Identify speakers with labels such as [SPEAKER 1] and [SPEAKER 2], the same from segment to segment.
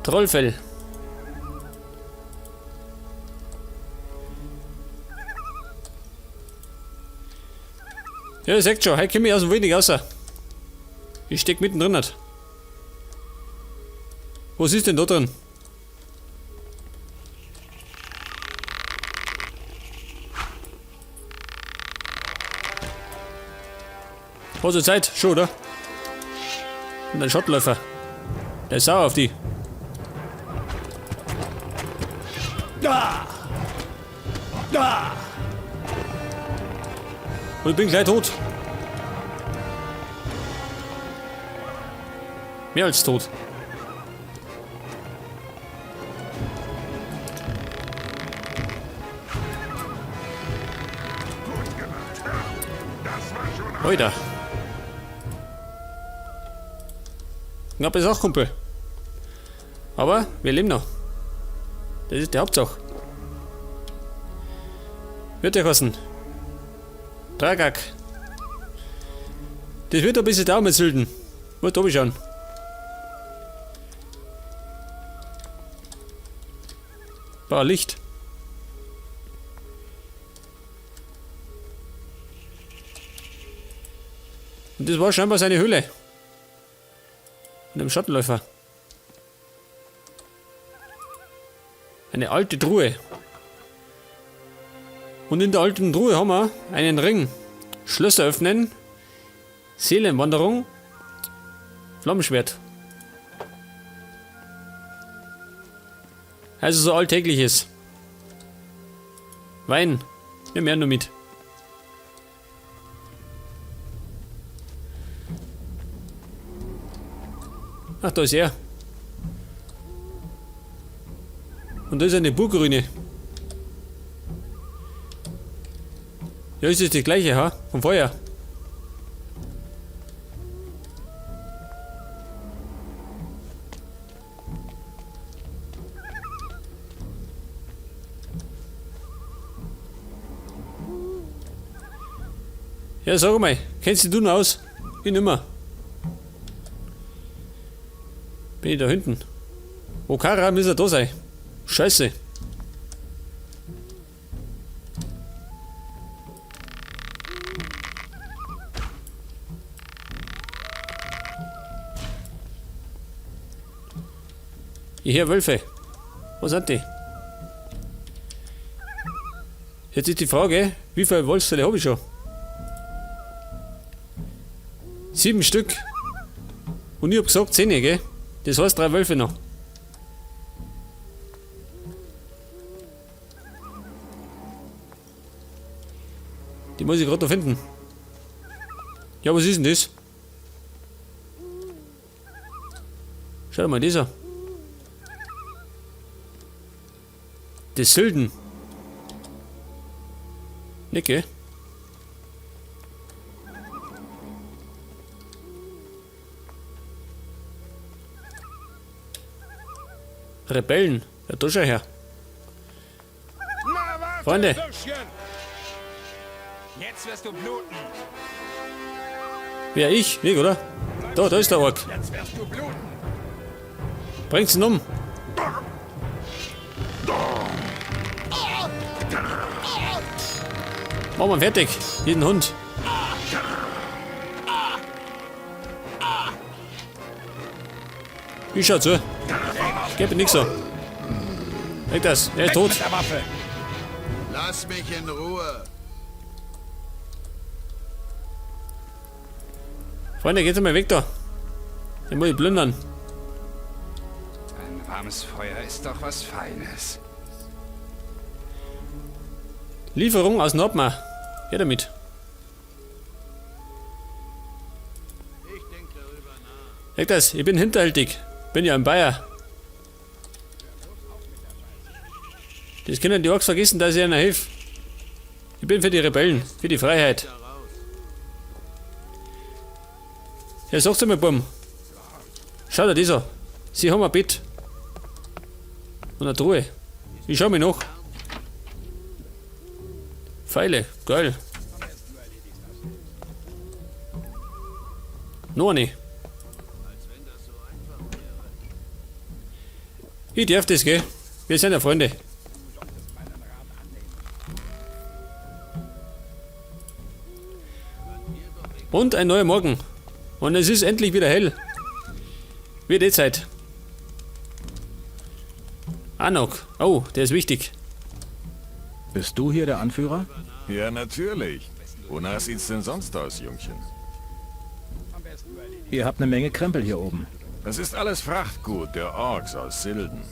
[SPEAKER 1] Trollfell. Ja, ihr seht schon, heute komme ich aus dem Wenig raus. Ich steck mittendrin. Was ist denn da drin? Hast du Zeit? Schon, oder? Und ein Schottläufer. Der ist sauer auf die. Da! Da! Und ich bin gleich tot. Mehr als tot. Oida. Knapp ist auch Kumpel. Aber wir leben noch. Das ist die Hauptsache. Wird ja kosten. Dragak. Das wird ein bisschen dauern mit Sylden. Muss da schauen. War Licht. Und das war scheinbar seine Höhle. Mit einem Schattenläufer. Eine alte Truhe. Und in der alten Truhe haben wir einen Ring. Schlösser öffnen. Seelenwanderung. Flammenschwert. Also so Alltägliches. Wein. Nimm mehr nur mit. Ach, da ist er. Und da ist eine Burgruine. Ja, ist das die gleiche, ha? Vom Feuer. Ja, sag mal, kennst du noch aus? Ich nimmer. Bin ich da hinten? Okara muss er da sein. Scheiße. Hier Wölfe. Wo sind die? Jetzt ist die Frage, wie viele Wolfsfälle habe ich schon? 7 Stück. Und ich hab gesagt 10, gell? Das heißt 3 Wölfe noch. Die muss ich gerade noch finden. Ja, was ist denn das? Schau mal, dieser. Das Sylden. Nicke. Rebellen. Ja, da schau her.
[SPEAKER 2] Na, warte,
[SPEAKER 1] Freunde.
[SPEAKER 2] Würstchen.
[SPEAKER 3] Jetzt wirst du bluten.
[SPEAKER 1] Wer ich? Nicht, oder? Da, da ist der Ork.
[SPEAKER 3] Jetzt wirst du bluten.
[SPEAKER 1] Bringt's ihn um. Machen wir fertig. Jeden Hund. Ich schau zu. Gib mir nix so. Weg das. Er ist tot.
[SPEAKER 3] Mit der Waffe.
[SPEAKER 4] Lass mich in Ruhe.
[SPEAKER 1] Freunde, geht's mal weg da. Den muss ich plündern.
[SPEAKER 3] Ein warmes Feuer ist doch was Feines.
[SPEAKER 1] Lieferung aus Nordmar. Her damit.
[SPEAKER 4] Ich denk darüber nach.
[SPEAKER 1] Weg das, ich bin hinterhältig. Bin ja ein Bayer. Das können die Orks vergessen, dass ich einer hilf. Ich bin für die Rebellen, für die Freiheit. Ja, sag's einmal, Bumm. Schau dir das an. Sie haben ein Bett. Und eine Truhe. Ich schau mich noch. Pfeile, geil. Noch eine. Ich darf das, gell? Wir sind ja Freunde. Und ein neuer Morgen. Und es ist endlich wieder hell. Wird eh Zeit. Anok. Oh, der ist wichtig.
[SPEAKER 2] Bist du hier der Anführer?
[SPEAKER 5] Ja, natürlich. Wonach sieht's denn sonst aus, Jungchen?
[SPEAKER 2] Ihr habt eine Menge Krempel hier oben.
[SPEAKER 5] Das ist alles Frachtgut der Orks aus Silden.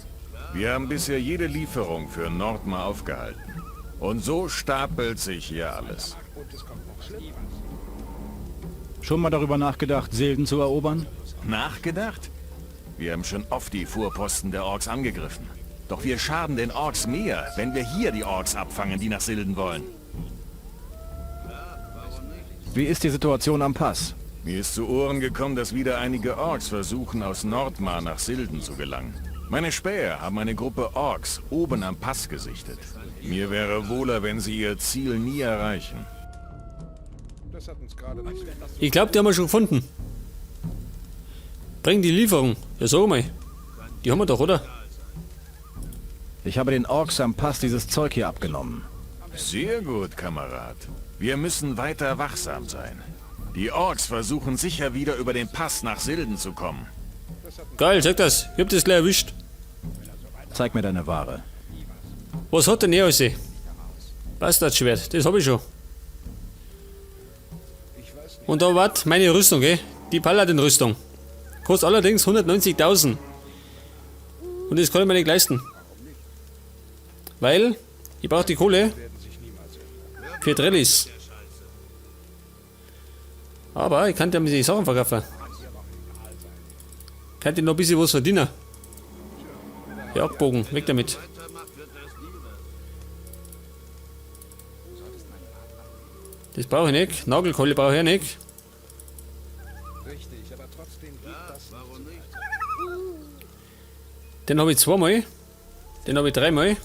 [SPEAKER 5] Wir haben bisher jede Lieferung für Nordmar aufgehalten. Und so stapelt sich hier alles.
[SPEAKER 2] Schon mal darüber nachgedacht, Silden zu erobern?
[SPEAKER 5] Nachgedacht? Wir haben schon oft die Vorposten der Orks angegriffen. Doch wir schaden den Orks mehr, wenn wir hier die Orks abfangen, die nach Silden wollen.
[SPEAKER 2] Wie ist die Situation am Pass?
[SPEAKER 5] Mir ist zu Ohren gekommen, dass wieder einige Orks versuchen, aus Nordmar nach Silden zu gelangen. Meine Späher haben eine Gruppe Orks oben am Pass gesichtet. Mir wäre wohler, wenn sie ihr Ziel nie erreichen.
[SPEAKER 1] Ich glaube, die haben wir schon gefunden. Bring die Lieferung. Ja, sag mal. Die haben wir doch, oder?
[SPEAKER 2] Ich habe den Orks am Pass dieses Zeug hier abgenommen.
[SPEAKER 5] Sehr gut, Kamerad. Wir müssen weiter wachsam sein. Die Orks versuchen sicher wieder über den Pass nach Silden zu kommen.
[SPEAKER 1] Geil, sag das. Ich hab das gleich erwischt.
[SPEAKER 2] Zeig mir deine Ware.
[SPEAKER 1] Was hat denn er alles? Bastardschwert, das hab ich schon. Und da wart meine Rüstung, gell? Die Paladin-Rüstung. Kostet allerdings 190.000. Und das kann ich mir nicht leisten. Weil ich brauche die Kohle für Trellis. Aber ich kann ja mir die Sachen verkaufen. Kann ich noch ein bisschen was verdienen. Jagdbogen, weg damit. Das brauche ich nicht. Nagelkeule brauche ich auch nicht. Den habe ich zweimal. Den habe ich dreimal.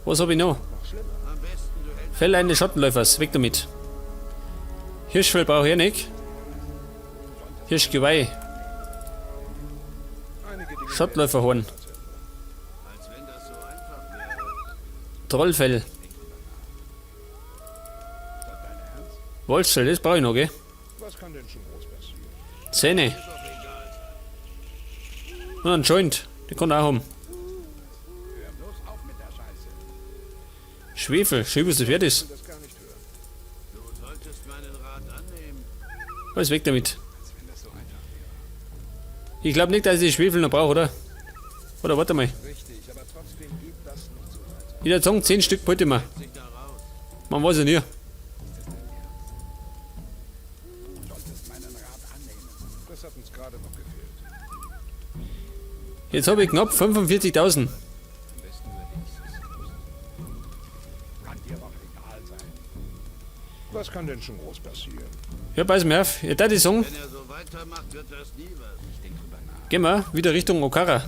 [SPEAKER 1] Was habe ich noch? Fell eines Schattenläufers. Weg damit. Hirschfell brauche ich auch nicht. Hirschgeweih. Schattenläuferhorn. Trollfell. Wolfsfell, das brauche ich noch, gell? Zähne. Und ein Joint. Den kann ich auch haben. Schwefel. Schön, was das wert ist. Alles weg damit. Ich glaube nicht, dass ich die Schwefel noch brauche, oder? Oder warte mal. Ich würde sagen, 10 Stück beute mal. Man weiß ja nie. Jetzt habe ich knapp 45.000.
[SPEAKER 6] Was kann denn schon groß passieren?
[SPEAKER 1] Ja, pass mir auf. Ja, da die sagen,
[SPEAKER 4] Wenn er so weitermacht, wird das nie was.
[SPEAKER 1] gehen wir wieder Richtung Okara.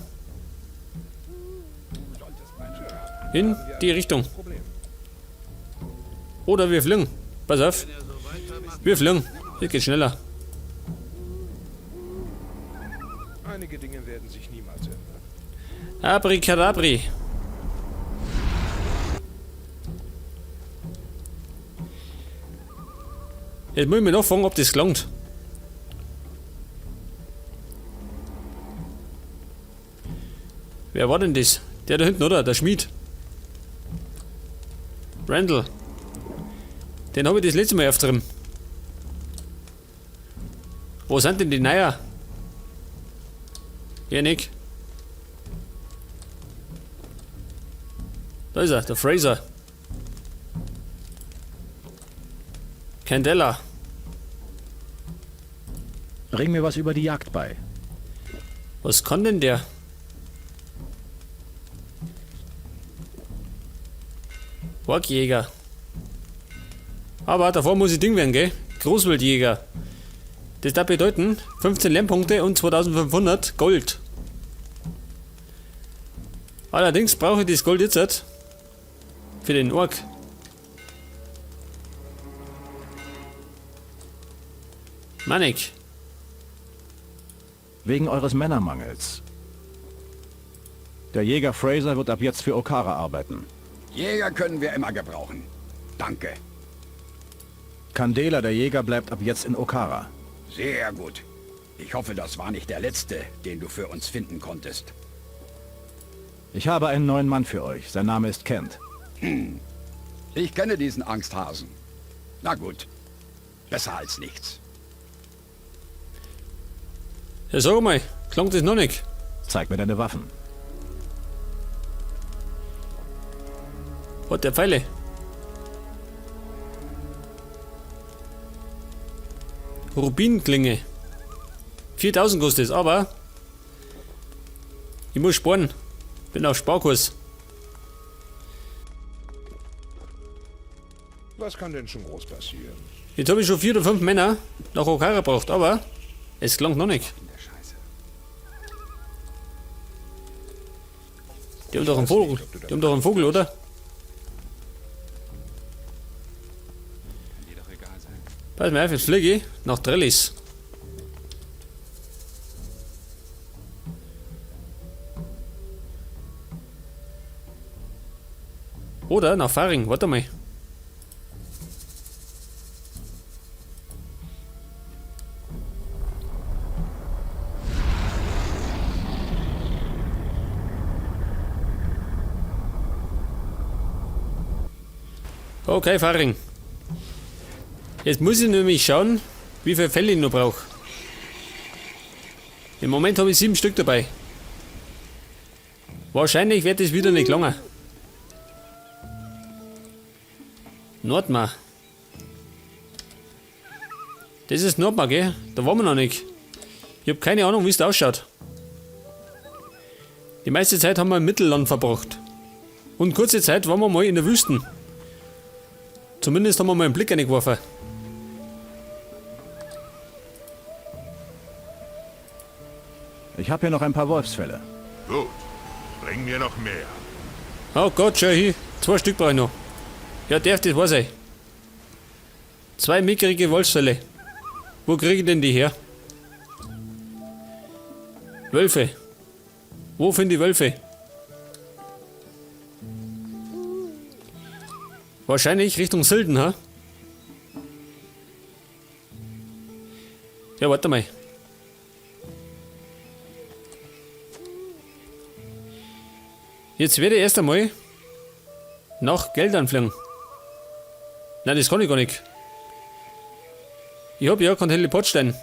[SPEAKER 1] In die Richtung. Oder wir fliegen. Pass auf. Wir fliegen. Das geht schneller.
[SPEAKER 6] Einige Dinge werden sich niemals ändern.
[SPEAKER 1] Abrikadabri. Jetzt muss ich mich noch fragen, ob das gelangt. Wer war denn das? Der da hinten, oder? Der Schmied. Randall. Den habe ich das letzte Mal aufgetrieben. Wo sind denn die Neuer? Hier nicht. Da ist er, der Fraser. Candela.
[SPEAKER 2] Bring mir was über die Jagd bei.
[SPEAKER 1] Was kann denn der? Orkjäger. Aber davor muss ich Ding werden, gell? Großwildjäger. Das darf bedeuten 15 Lernpunkte und 2500 Gold. Allerdings brauche ich das Gold jetzt halt für den Ork. Manik.
[SPEAKER 2] Wegen eures Männermangels. Der Jäger Fraser wird ab jetzt für Okara arbeiten.
[SPEAKER 3] Jäger können wir immer gebrauchen. Danke.
[SPEAKER 2] Candela, der Jäger, bleibt ab jetzt in Okara.
[SPEAKER 3] Sehr gut. Ich hoffe, das war nicht der letzte, den du für uns finden konntest.
[SPEAKER 2] Ich habe einen neuen Mann für euch. Sein Name ist Kent.
[SPEAKER 3] Ich kenne diesen Angsthasen. Na gut. Besser als nichts.
[SPEAKER 1] Ja, sag mal, klang das noch nicht?
[SPEAKER 2] Zeig mir deine Waffen.
[SPEAKER 1] Hat der Pfeile? Rubinklinge. 4000 kostet es, aber ich muss sparen. Bin auf Sparkurs.
[SPEAKER 6] Was kann denn schon groß passieren?
[SPEAKER 1] Jetzt habe ich schon 4 oder 5 Männer nach Okara gebracht, aber es klang noch nicht. Die haben doch einen Vogel. Die haben doch einen Vogel, oder? Pass mal auf, jetzt fliege ich nach Trellis. Oder nach Faring, warte mal. Okay, Faring. Jetzt muss ich nämlich schauen, wie viele Fälle ich noch brauche. Im Moment habe ich 7 Stück dabei. Wahrscheinlich wird es wieder nicht lange. Nordmar. Das ist Nordmar, gell? Da waren wir noch nicht. Ich hab keine Ahnung, wie es da ausschaut. Die meiste Zeit haben wir im Mittelland verbracht. Und kurze Zeit waren wir mal in der Wüste. Zumindest haben wir mal einen Blick reingeworfen.
[SPEAKER 2] Ich habe hier noch ein paar Wolfsfälle.
[SPEAKER 5] Gut. Bring mir noch mehr.
[SPEAKER 1] Oh Gott, schau hier. 2 Stück brauche ich noch. Ja, darf das wahr sein. 2 mickrige Wolfsfälle. Wo kriege ich denn die her? Wölfe. Wo finde ich Wölfe? Wahrscheinlich Richtung Silden, ha? Ja, warte mal. Jetzt werde ich erst einmal nach Geld anfliegen. Nein, das kann ich gar nicht. Ich hab ja keinen Heliportstein.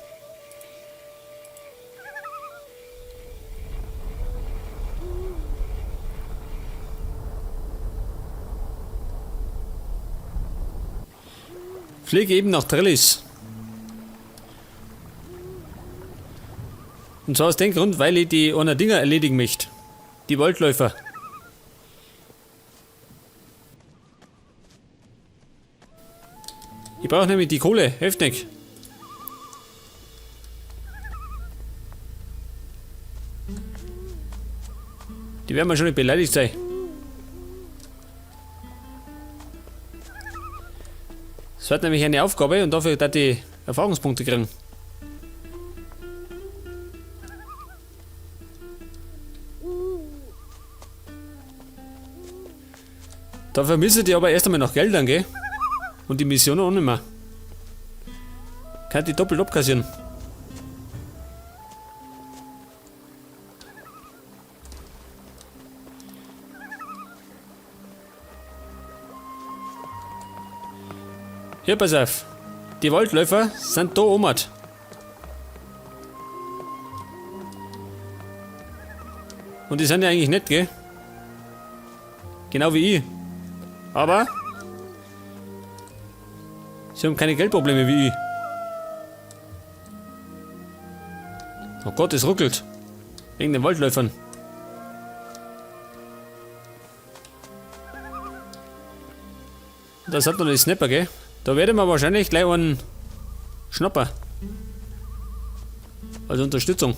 [SPEAKER 1] Fliege eben nach Trellis. Und zwar aus dem Grund, weil ich die einer Dinger erledigen möchte. Die Waldläufer. Ich brauche nämlich die Kohle, hilft nicht. Die werden mir schon nicht beleidigt sein. Das wird nämlich eine Aufgabe und dafür darf ich Erfahrungspunkte kriegen. Da vermisse ich aber erst einmal nach Geldern, gell? Und die Mission auch nicht mehr. Kann die doppelt abkassieren. Hier, pass auf. Die Waldläufer sind da oben. Und die sind ja eigentlich nett, gell? Genau wie ich. Aber sie haben keine Geldprobleme wie ich. Oh Gott, es ruckelt. Wegen den Waldläufern. Das hat noch die Snapper, gell? Da werde ich mir wahrscheinlich gleich einen Schnapper. Also Unterstützung.